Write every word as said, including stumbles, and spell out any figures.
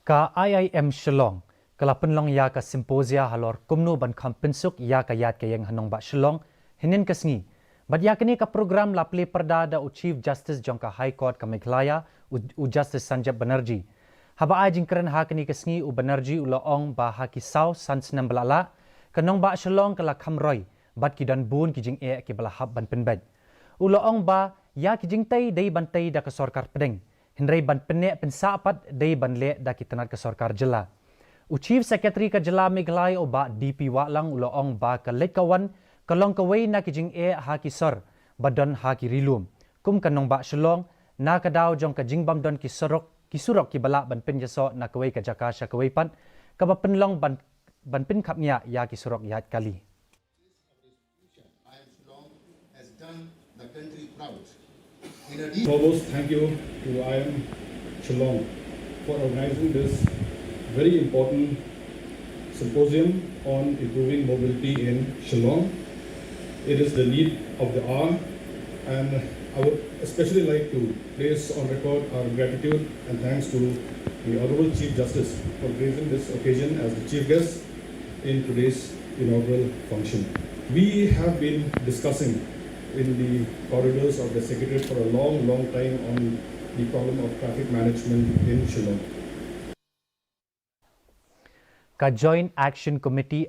Ka I I M Shillong ka la pynlong ïa ka symposia halor kumno ban kham pynsuk ïa ka ïaid ka ïeng ha nongbah Shillong hynnin ka sngi. Bad ïa kane ka program la plie pyrda da u Chief Justice jong ka High Court ka Meghalaya, u, u Justice Sanjib Banerjee. Haba ai jingkren ha kane ka sngi, u Banerjee u la ong ba ha ki saw san snem ba la lah, ka nongbah Shillong ka la kham roi bad ki don bun ki jingeh kiba la hap ban pynbeit. U la ong ba ïa ki jingtei dei ban tei da ka sorkar pdeng, hynrei ban pynneh pynsah pat dei ban leh da ki tnat ka sorkar jylla. U Chief Secretary ka jylla Meghalaya, u Bah D P Wahlang, u la ong ba ka leit ka wan ka long kawei na ki jingeh ha ki sor ba don ha ki ri lum, kum ka nongbah Shillong, na ka daw jong ka jingbym don ki surok, ki surok kiba lah ban pynïasoh na kawei ka jaka sha kawei pat, kaba pynlong ban, ban pynkhapngiah ïa ki surok ïaid kali. I M Shillong has done the country proud. In a deep Foremost, thank you to I M Shillong for organizing this very important symposium on improving mobility in Shillong. It is the need of the hour, and I would especially like to place on record our gratitude and thanks to the Honorable Chief Justice for gracing this occasion as the chief guest in today's inaugural function. We have been discussing in the corridors of the Secretariat for a long, long time on the problem of traffic management in Shillong. Ka Joint Action Committee